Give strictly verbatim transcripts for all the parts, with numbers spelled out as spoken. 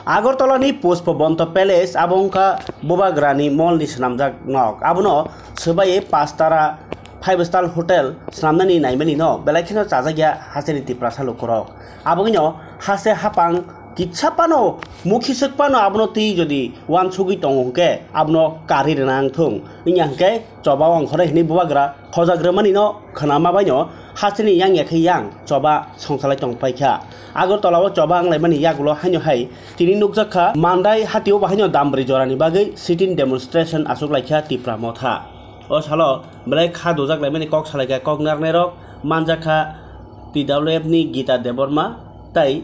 Agartala ni Pushpabanta Palace abo wngkha Bubagrani mol ni swnamjak nok. Abono swbaiwi paanch tara five star hotel swnamnani naimani no belai kheno chajakya hasteni Tiprasa lukurok. Aboni no haste hapang kitsa phano mukhiswk phano abono twi jodi uansugwi tongo hwnkhe abono karwi rwna wngthung. Wngya hwnkhe choba ongkhorwi hwnwi Bubagra khojak rwmani no khwnama bai no hasteni yang ya khe yang choba songchalai tong paikha. Agartala o choba wnglaimani yagulo haino hai tini nukjak kha Mandai hatio bo haino Dambri jorani bagwi sit-in demonstration achuk laikha Tipra Motha. O salo belai kha dujak laimani kok salaikha kok narwknairok, manjak kha T W F ni Gita Debbarma tei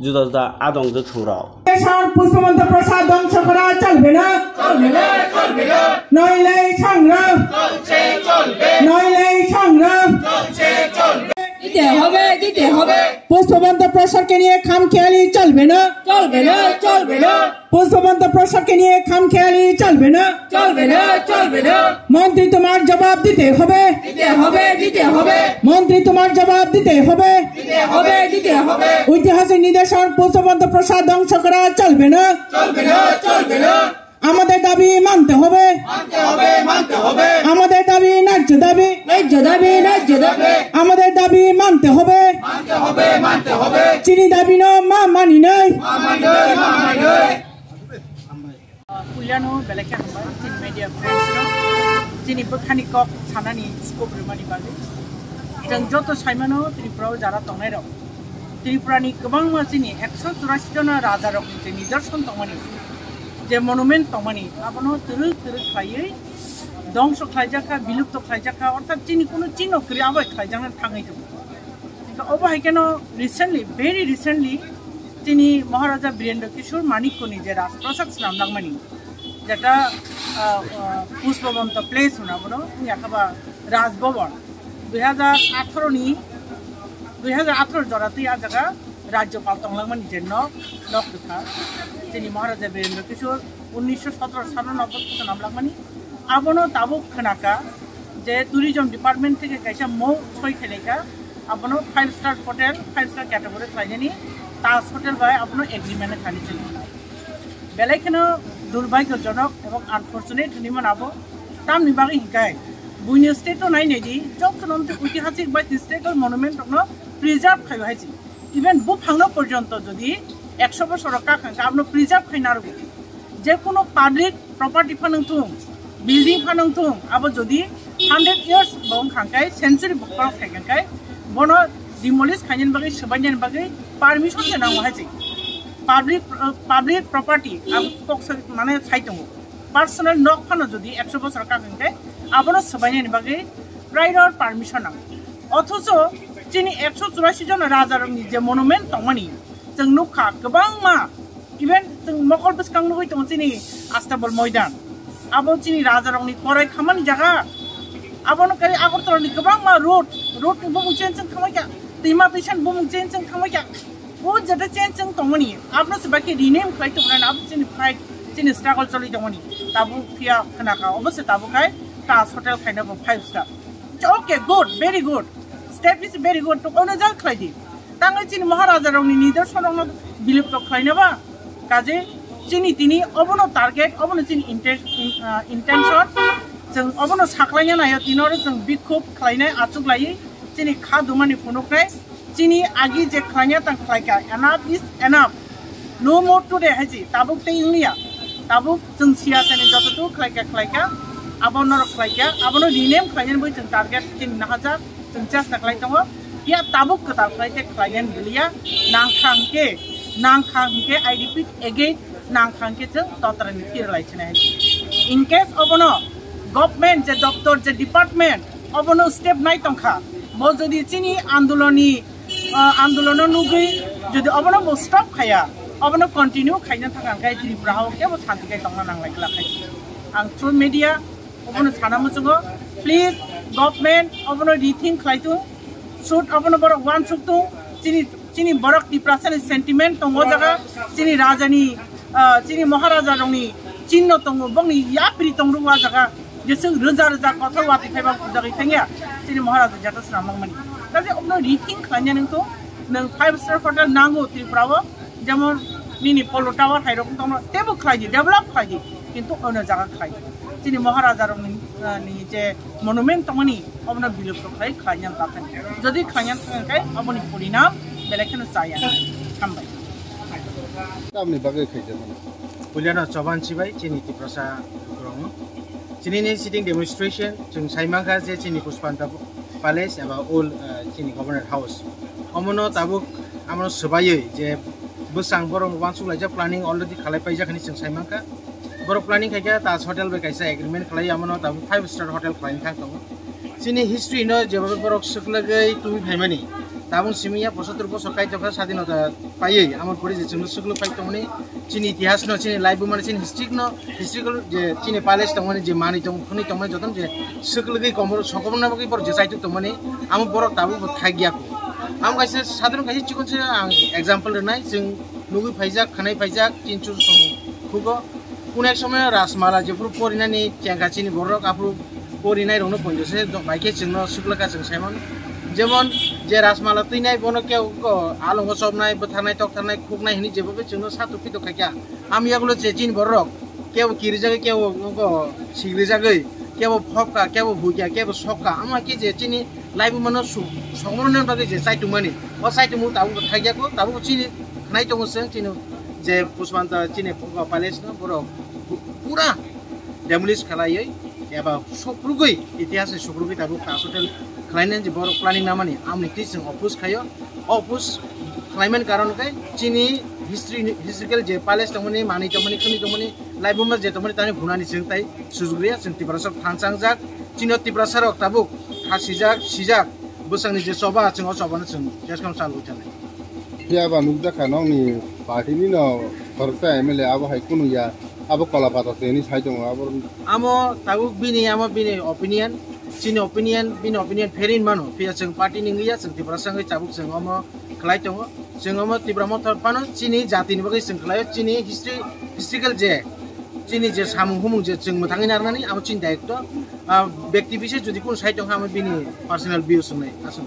juda juda adong jwksungrok. দেশর পুষ্পবন্ত প্রসাদ ধ্বংস করা চলবে না। চলবে না, চলবে না। নইলে সংগ্রাম। চলছে, চলবে। নইলে সংগ্রাম। চলছে, চলবে। দিতে হবে, দিতে হবে। পুষ্পবন্ত প্রসাদকে নিয়ে খামখেয়ালি চলবে না। চলবে না, চলবে না। পুষ্পবন্ত প্রসাদকে নিয়ে খামখেয়ালি চলবে না। চলবে না, চলবে না। মন্ত্রী তোমার জবাব দিতে হবে। দিতে হবে, দিতে হবে। মন্ত্রী তোমার জবাব দিতে হবে। দিতে হবে, দিতে হবে। ঐতিহাসিক নিদর্শন পুষ্পবন্ত প্রসাদ ধ্বংস করা চলবে না। চলবে না, চলবে না। আমাদের দাবি মানতে হবে। মানতে হবে, মানতে হবে। আমাদের দাবি ন্যায্য দাবি। ন্যায্য দাবি, ন্যায্য দাবি। আমাদের দাবি মানতে হবে। মানতে হবে, মানতে হবে। চিনি দাবি ন মা মানি নাই। মা মানি নাই, মা মানি নাই। Puilano belai khe hambai chini media friends no, chini bwkhani kok sanani scope rwmani bagwi. Chwng joto saimano Tripura o jara tongnai rok, Tripura ni kwbangma chini ekso churashi jona raja rok ni je nidarson tongmani, je monument tongmani, abono twrwk twrwk khlaiwi dongso khlaijak kha, bilupto khlaijak kha, orthat chini kunu chino kwrwi abo hai khlaijaknani thangwi tongo. Hingke obo hai kheno recently, very recently, chini Maharaja Birendra Kishore Manikyani je Rajprasad swnam langmani, jeta, ah, ah, Pushpabanta Place hwna bono, wngya kha ba Raj Bhavan. Dui hajar atharo ni, dui hajar atharo jora twi ah jaga Rajyapal tong langmani je nok, nok kwthar. Chini Maharaja Birendra Kishore unnisho sotoro salo nok swnam langmani. Abono tabuk khwnakha je tourism department theke kaisa mou soi khelaikha, abono five star hotel, five star category khlainani Taj Hotel bai abono agreement khani chwng. Belai kheno durbhagyojonok ebong unfortunate hinwi mano abo. Tamni bagwi hinkhai buini state o nai naidi, jotono tei oitihasik bai historical monument rokno preserve khaiwi hai si. Even buphangno porjonto jodi ekso bosor rok kha kha, abono preserve khai narwgo. Je kono public property phano thung, building phano thung, abo jodi hundred years bo wng kha khe, century bo cross khai kha khe, bono demolish khainani bagwi, swbainani bagwi permission se nango hai se. Public, uh, public property, abo kok sa-, mane sai tongo. Personal nok phano jodi ekso bosor kha kha khe, abono swbainani bagwi prior permission nango. Othocho chini ekso churashi jona rajarokni je monument tongmani, chwng nukha kwbangma, even chwng mokol bwskang nugwi tongo chini Astabal Moidan. Abo chini rajarokni korai khamani jaga. Abono kari Agartalani kwbangma road, road ni bumung change wng thangbaikha, twima twisani bumung change wng thangbaikha. O jeta change wng tongmani, abono se bai khe rename khlai tongmani, abo chini fight, chini struggle choli tongmani. Tabuk phiya khwnakha, obo se tabuk khai Taj Hotel khaina bo five star. Okay, good, very good. Step is very good. To ono jal khlai di. Tangwi chini Maharaja rokni nidarson rokno bilupto khlaina ba. Kaje chini tini obono target, obono chini inten-, in-, ah, intention. Chwng obono saklaina naio, tini oro chwng bikhub khlainai, achuk laiwi chini kha dumani phunuknai. Chini agi je khlaina tang khlaikha, enough is enough. No more today hai si, tabuk tei wngliya. Tabuk chwng siyasani jototu khlaikha, khlaikha, abo norok khlaikha, abono rename khlainani bai chwng target chini nahajak, chwng chesta khlai tongo. Phiya tabuk kwtal khlai khe khlainani bwliya, nangkha hwnkhe, nangkha hwnkhe, I repeat again, nangkha hwnkhe chwng totrani tirlai sinai hai si. In case obono government je doptor je department obono step nai tongkha, bo jodi chini andolonni ah, andolono nugwi jodi obono bo stop khaya, obono continue khaina thang khe Tripura hao kebo santi khai tongna nanglai glak hai. Ang through media obono sana muchungo, please government obono rethink khlai thung, should obono borok uansuk thung, chini, chini borok Tiprasani sentiment tongo jaga, chini rajani ah, chini Maharaja rokni chinno tongo, bokni yapri tongrugo ah jaga, jeswk rwja rwja kothor watwi phaiba pujagwi thangya, chini Maharaja jeta swnam langmani. Kaje obono rethink khlaina nangtho, nwng five star hotel nango Tripura o, jemon Nini polo tower hai rok tongno tebo khlai di, develop khlai di, kintu ono jaga khlai di. Chini Maharaja rok ni, ah, ni je monument tongmani obono bilupto khlai, khlai nang ta thang. Jodi khlai nang thang khe oboni porinam belai kheno chaya. Hambai. Tamni bagwi khaijak mano. Puilano choban chibai chini Tiprasa rok. Chini ni sitting demonstration chwng sai mankha je chini Puspanta Palace eba old, ah, chini Governor House. Omono tabuk amono swbaiwi je bwsang borok uansuk laijak planning already khalai paijak hinwi chwng sai mankha. Borok planning khaikha Taj Hotel bai kaisa agreement khlai, amono tabuk five star hotel khlaini thang tongo. Chini history no jeba borok swklagwi tubui phaimani. Tabuk simi ya pochottor bosor kaitokha sadinota paiwi, amor pore je chwngno swklwk pai tongmani. Chini itihas no, chini life bo mani, chini history no, historical je chini palace tongmani, je manwi tong, khwnwi tongmani, jotono je swklwgwi komor, sokomorna bagwi borok je chaitok tongmani, amo borok tabuk bo thakya kho. Amo kaisa sadharon kaisa chikon se ang example rwnai, chwng nugwi phaijak, khwnai phaijak, chini chuchusong khugo. Kuno ek somoy Rajmala jephuru porinani chengkha chini borok, aphuru porinai rokno poito se do-, bai khe chwngno swklwkha chwng saimano. Jemon je Rajmala twinai bono kebo ko alongo chopnai, bwtharnai, toktharnai, khuknai hinwi jebo khe chwngno satok pitok khaikha. Amo yagulo je chini borok kebo kirijagwi, kebo ongko sigrijagwi, kebo phobkha, kebo huikha, kebo sokha. Amo hai khe je chini laibumano su-, songmoroni bagwi je chaitungmani, o chaitungmung tabuk thakya kho, tabuk chini khnai tongo chwng chini je Puspanta chini palace no borok pu-, pura demolish khlaiwi eba sukrugwi, itihas ni sukrugwi tabuk Taj Hotel khlainani je borok planning namani, amoni twi chwng oppose khaio. Oppose khlaimani karon khe chini history ni, historical je palace tongmani, manwi tongmani, khwnwi tongmani, laibuma je tongmani, tani hunani chwng tai sujuk riya, chwng Tiprasa rok thansa wngjak, chini o Tiprasa rok tabuk ha sijak, sijak, bwsakni je choba, chwng o choba no chwng teskam chalwi thanai. Phiya ba nukjakha nokni party ni no khoroksa M L A abo hai kunu ya, abo kola pata se hinwi sai tongo abo. Amo tabuk bini, amo bini opinion, chini opinion, bini opinion pherin mano, phiya chwng party ni wngya, chwng Tiprasa wngwi tabuk chwng omo khlai tongo, chwng omo Tipra Motha phano chini jati ni bagwi chwng khlaio, chini history, historical je chini je samung humung je chwng mwthangwi narnani amo chini daitto, ah, bekti bises jodi kunu sai tongkha amo bini personal views wngnai aswk.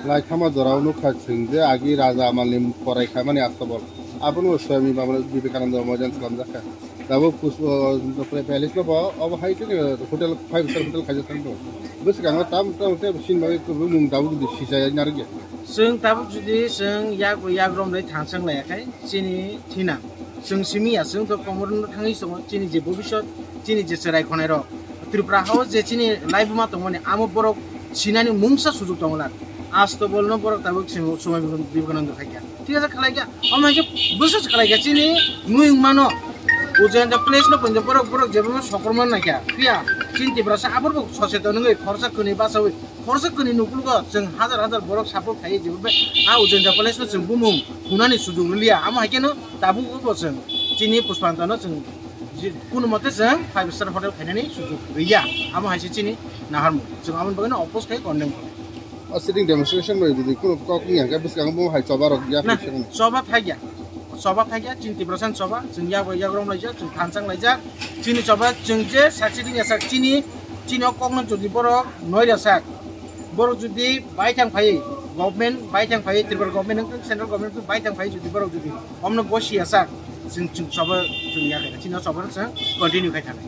Laithama jorao nukha chwng je agi raja amalni korai khaimani astobol. Abono Swami Baba Vivekananda Moidan slamjakha. Tabuk Pus-, o, Palace no bo, obo hai khe hotel, five star hotel khaijak thang tongo. Bwskango tam tam tei sini bagwi kwbangmung tabuk sijai narwkya. Chwng tabuk jodi chwng yak bai yak romlai thangsang laiya khai chini thina. Chwng simi ya, chwng to komorno thangwi tongo, chini je bobisot, chini je chwrai khonai rok. Tripura hao je chini laibuma tongmani, amo borok sinani mungsa sujuk tongo na. Asto bolno borok tabuk simi Swami Vivekananda khaikha. Thik ase, khlai kha. Omo hai khe bwswk khlai kha chini nui wngmano. Ujayanta Palace no poito borok, borok jebo sokorma naikha. Phiya chini Tiprasa aborbo soseton wngwi khorsa kwnwi bachawi. Khorsa kwnwi nukulugo chwng hajar hajar borok support khlaiwi jebo be a Ujayanta Palace no chwng bumung hunani sujuk rwliya. Amo hai kheno tabuk bo chwng chini Puspanta no chwng je, kunu mote chwng five star hotel khainani sujuk rwya. Amo hai se chini naharmung. Chwng aboni bagwi no oppose khai condemn khlai. O sitting demonstration bai bidi kunu kok ni hangke bwskango bo hai choba rok ya. Na, choba thakya. Choba thakya, chini Tiprasa ni choba, chwng yak bai yak rom laijak, chwng thansang laijak. Chini choba chwng je sak sitting ya sak chini, chini o kokno jodi borok noi rw sak. Borok jodi baithang phai, government baithang phai, Tripura government wngtong, central government wngtong, baithang phai jodi borok jodi omno gosi ya sak, chwng, chwng choba chwng ya khe, chini o choba chwng continue khai thang.